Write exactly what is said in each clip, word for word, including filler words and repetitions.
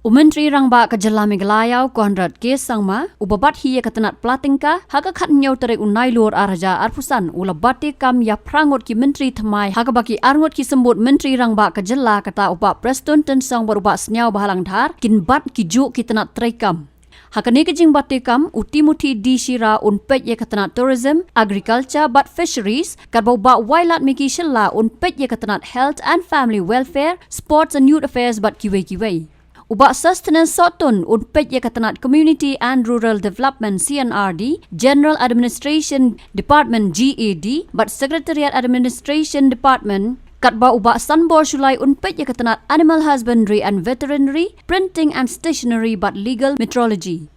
U Myntri Rangbah ka Jylla Meghalaya u Conrad K Sangma, uba bat hi ïa ka tnat Platyngka, ha ka khathynñiew tarik u Nailur arhajar arphew san, u la bate kam ïa phra ngut ki myntri thymmai, ha kaba ki arngut ki symbud Myntri Rangbah ka Jylla, kata u Bah Prestone Tynsong bad u Bah Sniawbhalang Dhar, kin bat ki juh ki tnat treikam. Ha kane ka jingbate kam, u Timothy D Shira un peit ïa ka tnat Tourism, Agriculture bad Fisheries, katba u Bah Wailadmiki Shylla un peit ïa ka tnat Health and Family Welfare, Sports and Youth Affairs bad kiwei kiwei. U Bah Sosthenes Sohtun un peit ïa ka tnat Community and Rural Development, C and R D, General Administration Department, G A D, bad Secretariat Administration Department, katba u Bah Sanbor Shullai un peit ïa ka tnat Animal Husbandry and Veterinary, Printing and Stationery bad Legal Metrology.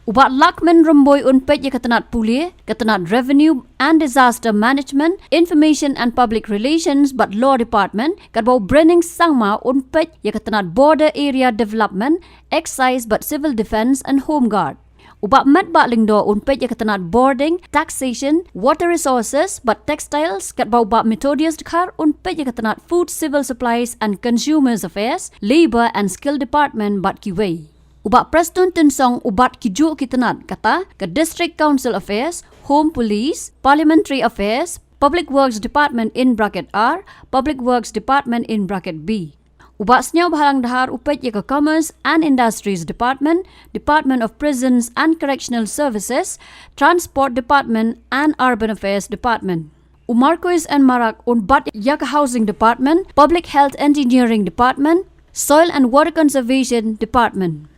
U Bah Lahkmen Rymbui un peit ïa ka tnat Pule, ka tnat Revenue and Disaster Management, Information and Public Relations bad Law Department, katba u Brenning Sangma un peit ïa ka tnat Border Area Development, Excise bad Civil Defence and Home Guard. U Bah Metbah Lyngdoh un peit ïa ka tnat Bording, Taxation, Water Resources bad Textiles, katba u Bah Methodius Dkhar un peit ïa ka tnat Food, Civil Supplies and Consumers Affairs, Labour and Skill Department bad kiwei. U Bah Prestone Tynsong u bat ki juh ki tnat, kata ka District Council Affairs, Home Police, Parliamentary Affairs, Public Works Department in bracket R, Public Works Department in bracket B. U Bah Sniawbhalang Dhar u peit ïa ka Commerce and Industries Department, Department of Prisons and Correctional Services, Transport Department and Urban Affairs Department. U Marcuise N Marak un bat ïa ka Housing Department, Public Health Engineering Department, Soil and Water Conservation Department.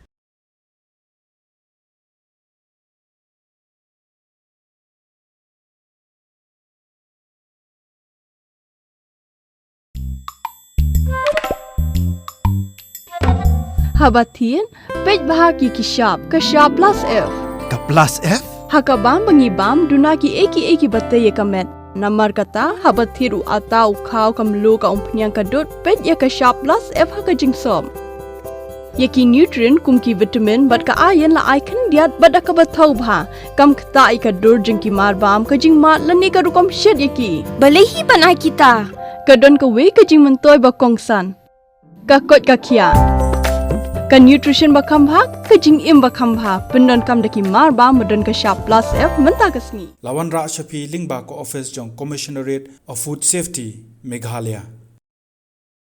Haba thied, peit bha ïa ki shap, ka shap plus F. Ka plus F? Ha ka bam ba ngi bam, duna kiei kiei kiba tei ïa ka met. Namar kata, haba thied u atta u khaw, ka mluh, ka umphniang, ka dud, peit ïa ka shap plus F ha ka jingsop. Ïa ki nutrient kum ki vitamin bad ka iron la ai khyndiat bad da kaba thaw bha. Kam ktah ïa ka dur jong ki marbam, ka jingmad lane ka rukom shet ïa ki. Balei hi ban ai kita? Ka don kawei ka jingmyntoi ba kongsan. Ka koit ka khiah. Ka nutrition ba kham bha, ka jingim ba kham bha. Pyndonkam da ki marbam ba don ka shap plus F mynta ka sngi. La wanrah sha phi lyngba ka office jong Commissionerate of Food Safety, Meghalaya.